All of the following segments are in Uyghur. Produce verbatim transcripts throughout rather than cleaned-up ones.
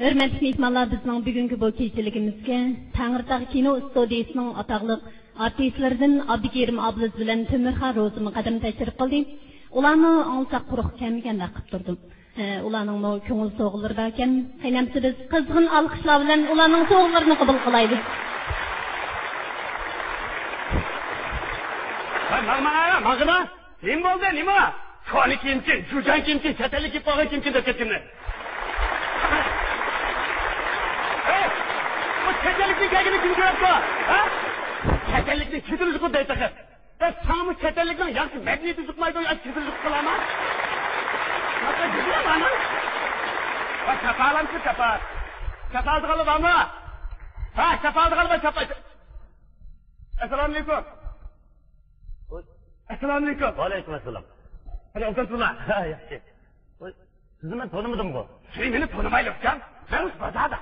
ھۆرمەتلىك مېھمانلار، بىزنىڭ بۈگۈنكى بۇ كېچىلىكىمىزگە تەڭرىتاغ كىنو ئىستۇدىيىسىنىڭ ئاتاقلىق ئارتىسلىرىدىن ئابدۇكېرىم ئابلىز بىلەن تۆمۈرخان روزىمۇ قەدەم تەشرىپ قىلدى. ئۇلارنى ئاڭلىساق قۇرۇق كەلمىگەندەك قىلىپ تۇردۇم. ھە، ئۇلارنىڭمۇ كۆڭۈل سوۋغىلىرى باركەن. قېنى ئەمىسە بىز قىزغىن ئالقىشلار بىلەن ئۇلارنىڭ سوۋغىلىرىنى قوبۇل قىلايلى. ۋاي، ماڭ، ماڭ، ماڭ، ماڭ. نېمە بولدى، نېمە؟ كونا كىيىمچى، جۇجان كىيىمچى، چەت ئەللىك كىيىپ قالغان كىيىمچى دەپ كەتكىنى. ھەي، بۇ چەت ئەللىكتىن كەلگىنى كىم كۆرۈپتۇ؟ ھە؟ چەت ئەللىكنىڭ كېتىلىشى خۇددى تېخى. ئە، ساڭىمۇ چەت ئەللىكنىڭ ياخشى مەدەنىيىتى يۇقمايدۇ، يا كېتىلىشى يۇقىدۇ. ۋاي، چاپا ئالامسىز، چاپا. چاپا ئالىدىغانلار بارمۇ؟ ھە، چاپا ئالىدىغانلار بار، چاپا. ئەسسالامۇئەلەيكۇم. ئەسسالامۇئەلەيكۇم. ۋەئەلەيكۇم ئەسسالام. قانداق ئولتۇرۇپسىزلار؟ ھە، ياخشى. ۋاي، سىزنى مەن تونۇمىدىمغۇ؟ سىز مېنى تونۇمايلى، ئۇكام. مەن مۇشۇ بازاردا.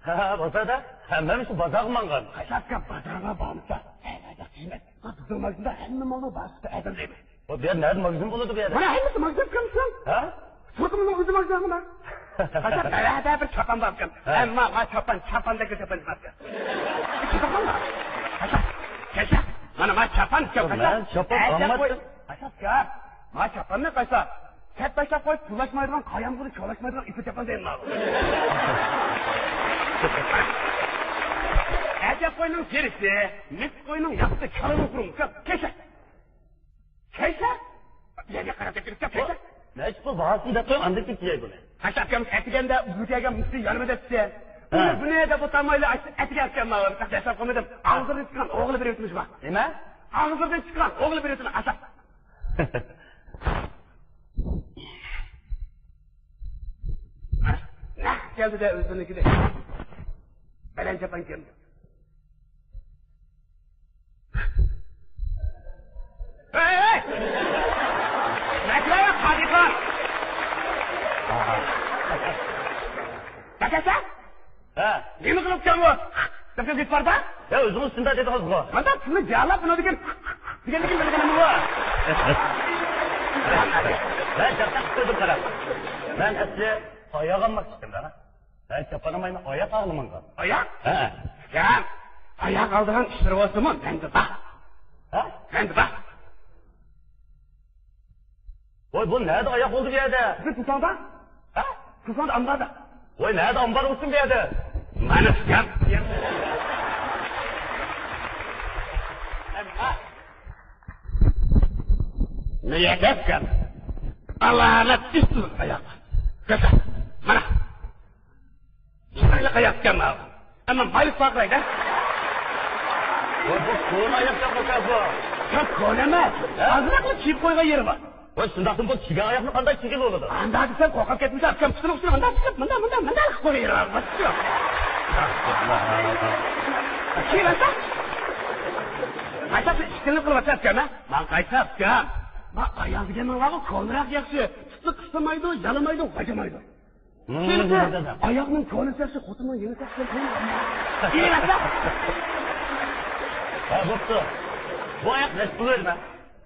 ھە، ھە، بازاردا؟ ھە، مەن مۇشۇ بازارغا ماڭغان. قايسى ئۇكام، بازارغا بارمىسا، ھەي، ھەي، دېمەك. بۇ بىزنىڭ ماگىزىندا ھەممە مالنىڭ بارلىقى ئەدەم دەيمەن. بۇ يەر نەدە ماگىزىن بولىدۇ بۇ يەردە؟ مانا ھەممىسى ماگىزىن ئۇكام. ھە؟ تۇرقۇمنىڭ ئۆزى ماگىزىنغىما؟ قاچان بەلەدە بىر چاپان باركەن. ھە. ئەمما ما چاپان، چاپاندەك چاپان ئەمەسكەن. چاپان بار. قاچان؟ كەچە. مانا ما چاپان ئىكەن، قاچان؟ مەن چاپان ئەتە ئالماستىم. قوي. قاچان ئۇكام؟ ما چاپاننى قايسا؟ سەت باشلاپ قويۇپ، پۇللاشمايدىغان، قايامغىلا چولاشمايدىغان ئىپپەت چاپان دەيمەن ماۋۇ. ئەجەب قوينىڭ تېرىسى، مىس قوينىڭ ياقىسى، كالىنىڭ خۇرۇمى، كەچە. كەچە؟ بۇ يەرگە قاراپ كەتتىم، كەچە. نەچچە پۇل باھاسىنى دەپ قويۇڭ، ئاندىن كېيىن كېلەي بۇنى. قاچان ئۇكام ئەتىگەندە بۇ دېگەن مىسى يارىمىدا چۈشتى. ھە. بۇنى، بۇنى دەپ ئولتۇرمايلا، ئەتىگەن ئۇكام ماۋۇ دەپ قويمىدىم. ئاغزىدىن چىققان ئوغلى بىر ئۆتمۈش بار. نېمە؟ ئاغزىدىن چىققان ئوغلى بىر ئۆتمۈش ئاشاق. نەق كەلدى-دە ئۆزىنىڭكىدەك. بەلەن چاپان كىيىمدە. ھەي، ھەي! نەگە قادىخان! نەگەسە؟ ھە. نېمە قىلىپسەن بۇ؟ دەپ كېتىپ باردا؟ يا، ئۆزىڭىز شۇنداق دېدىڭىزغۇ. مانا سىزنى جالاپ بۇنى دېگەن، دېگەندىكىن بىلگىنىم بۇ. مەن جاققا قىلدىم قاراپ. مەن ئەسلى ئاياغ ئالماقچى ئىدىم، ھە. ھە، چاپانىم ئاياق ئاغرىمىغان. ئاياق؟ ھە. يا، ئاياق ئالىدىغان ئىشلىرى بولسىمۇ مەندە بار. ھە؟ مەندە بار. ۋاي، بۇ نەدە ئاياق بولدى بۇ يەردە؟ بىز تۇرساڭدا؟ ھە؟ تۇرساڭدا ئامباردا. ۋاي، نەدە ئامبار بولسۇن بۇ يەردە؟ مانا تۇتام. ئەمما نىيەت ئەتكەن. ئالامەت ئىستىلىق ئاياق. كۆرسە، مانا. چىرايلىق ئاياقكەن ماۋۇ. ئەمما مايلىق پارقىرايدۇ. ۋاي، بۇ كونا ئاياقكەن بۇ. ياق، كونا ئەمەس. ھە؟ ئازراقلا كىيىپ قويغان يېرى بار. ۋاي، شۇنداقتىن بۇ كىيگەن ئاياقنى قانداق كىيگىلى بولىدۇ؟ ئانداق دېسەم قورقۇپ كەتمىسە، ئۇكام پۇتىنىڭ ئۈستىنى مۇنداق چىقىپ، مۇنداق، مۇنداق، مۇنداق قىلىپ قويغان يېرى بار. باشقا يوق. كىيىۋەرسە. قايتاپ ئىككىلىنىپ قىلىۋاتىسەن ئۇكام، ھە؟ ماڭا قايتاپ ئۇكام. ما ئاياغ دېگەننىڭ بارغۇ، كونىراق ياخشى. پۇتنى قىستىرمايدۇ، يالىمايدۇ، غاجىمايدۇ. مم، كېلىسە، دەدە. ئاياغنىڭ كونىسى ياخشى، خوتۇننىڭ يېڭىسى ياخشى. ھە، بوپتۇ. بۇ ئاياق نەچچە پۇل بەردىم؟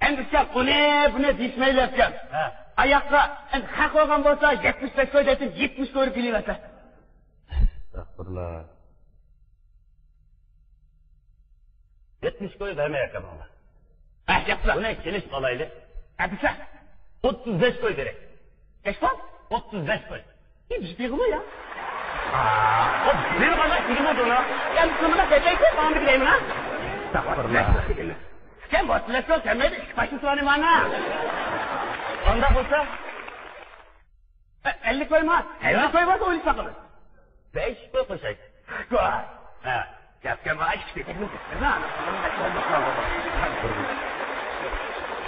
ئەمدى ئۇكام، ئۇنى، بۇنى دېيىشمەيلى ئۇكام. ھە. ئاياققا ئەمدى ھەق بولغان بولسا، يەتمىش بەش كوي دەيتتىم، يەتمىش كوينى بېرىۋەرسە. ئەستەغپۇرۇللا. يەتمىش كوي بەرمەي ئاكام ماڭا. ھە، ياپلا. بۇنى كېلىشىپ ئالايلى. ئەمىسە. ئوتتۇز بەش كوي بېرەي. نەچچە؟ ئوتتۇز بەش كوي. ئى، بىز بېغىمۇ يا؟ ئا، ئوت، بېرىپ ئالاي، دېگىنى بۇنى. يا، بىز نېمە دەپ ئېيتىپ، ماڭا بىلەيمەن، ھە؟ ئەستەغپۇرۇللا. سەن بۇ تىلەك كوي كەلمەيدۇ، ئىككى پاشنىسى بار نېمە ئانا؟ ئانداق بولسا، ئە، ئەللىك كويما؟ ئەللىك كوي بولسا ئويلىشىپ باقىمىز. بەش كوي قوشاي. كوي. ھە. گەپكە بار، ئىككى پېتەكنى كەتتىرمە.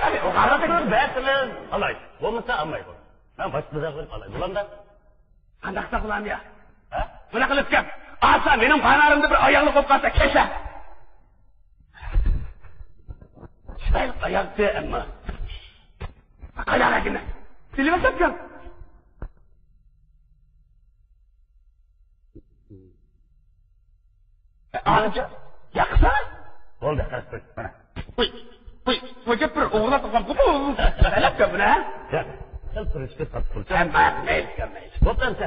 ھەي، ئۇ قاراپ تۇر، بەرسىڭىز ئالاي. بولمىسا ئالماي قوي. مەن باشقا بىر زاغ بېرىپ ئالاي. بولامدا؟ قانداق ساقلام يا؟ ھە؟ بۇنداق قىلىپ گەپ. ئاسا مېنىڭ بانارىمدا بىر ئاياغلىق بولۇپ قالسا كەچە. چىرايلىق ئاياغتى ئەمما. قايداق ئەكىمە؟ بىلىۋاتاتتىم. ئاچا، ياقسا؟ بولدى، قاراپ قوي، مانا. قوي، قوي، قوي، گەپ بىر ئوغرىلاپ قالغان بۇ. بەلەپ گەپنى، ھە؟ ياق، سەل تۇرۇشقا تارتقۇلچە. ھە، مەيلى، مەيلى. بوپتۇ ئەمسە.